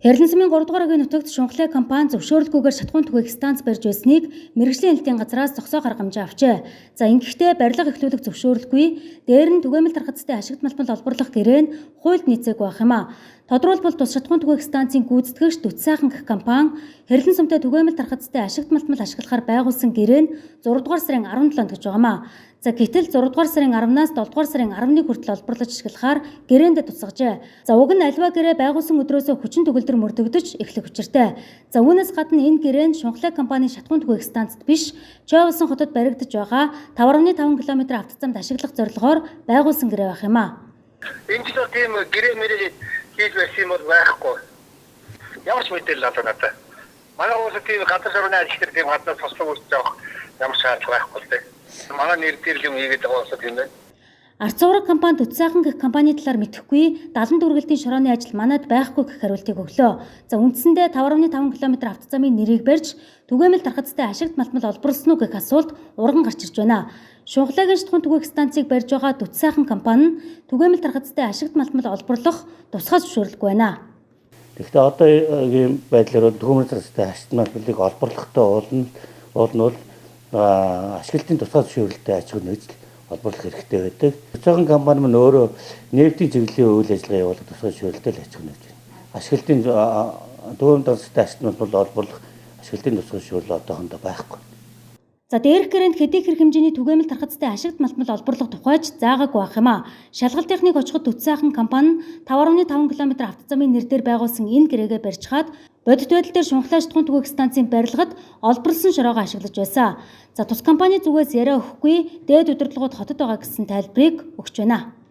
Хэрэлэн сумын 3 дугаар ангийн нутагт Шунхлай компани зөвшөөрлгүйгээр шатахуун түгээх станц барьж байсныг мэргэжлийн хяналтын газраас зогсоох арга хэмжээ авчээ. За, ингэхдээ барилга эхлүүлэх зөвшөөрлгүй, дээр нь түгээмэл тархацтай ашигт малтмал олборлох гэрээ нь хуульд нийцээгүй байх юм а. Тодорхойлбол, тус шатахуун түгээх станцын гүйцэтгэгч Дүт сайхан гэх компани Хэрэлэн сумтай түгээмэл тархацтай ашигт малтмал ашиглахаар байгуулсан гэрээ нь 6 дугаар сарын 17-нд гэж байгаа юм а. За, гэтэл 6 дугаар сарын 10-наас 7 дугаар сарын 11 хүртэл олборлож ашиглахаар гэрээндээ тусгажээ. За, уг нь аливаа гэрээ байгуулсан өдрөөсөө хүчин төгөлдөр мөрдөгдөж эхлэх учиртай. За, үүнээс гадна энэ гэрээ нь Шунхлай компани шатахуун түгээх станцад биш, Чойволсон хотод баригдаж байгаа 5.5 км автозамд ашиглах зорилгоор байгуулсан гэрээ байх юм а. Энэ ч тийм гэрээ мэрээ хийж байсан юм бол байхгүй. Ямар ч мэдээлэл одоо надад. Манай уус тийм газар шорооны ажил дээр тийм гаднаас туслах үйлч авах ямар шаардлага байхгүй л дээ. Манай нэр дээр юм хийгээд байгаа улсад юм байна. Арц уураг компани Дүт сайхан гэх компани талаар мэдэхгүй, 70 дүүргэлтийн шорооны ажил манад байхгүй гэх хариултыг өглөө. За, үндсэндээ 5.5 км автозамын нэрийг барьж түгээмэл тархацтай ашигт малтмал олборлсон уу гэх асуулт урган гарч ирж байна. Шунхлагийн шатахуун түгээх станцыг барьж байгаа Дүт сайхан компани нь түгээмэл тархацтай ашигт малтмал олборлох тусгай зөвшөөрлгүй байна. Тэгэхдээ одоогийн байдлаар түгээмэл тархацтай ашигт малтмалыг олборлохтой уул нь бол ашиглалтын тусгай зөвшөөрлөлтэй аж ахуй нэгж олборлох хэрэгтэй байдаг. Цөөхөн компани маань өөрөө нефтийн чиглэлийн үйл ажиллагаа явуулах тусгай зөвшөөрлөлтэй л аж ахуй нэгж байна. Ашиглалтын түгээмэл тархацтай ашигт малтмал олборлох ашиглалтын тусгай зөвшөөрөл одоохондоо байхгүй. За, дээрх гэрээнд хэдий хэр хэмжээний түгээмэл тархацтай ашигт малтмал олборлох тухайч заагаагүй байх юм а. Шалгалт техник очиход Дүт сайхан компани нь 5.5 км автозамын нэр дээр байгуулсан энэ гэрээгээ барьж хаад бодит байдал дээр Шунхлай шатахуун түгээх станцын барилгад олборлсон шороогоо ашиглаж байсан. За, тус компани зүгээс яриа өгөхгүй, дээд удирдлагууд хотод байгаа гэсэн тайлбарыг өгч байна.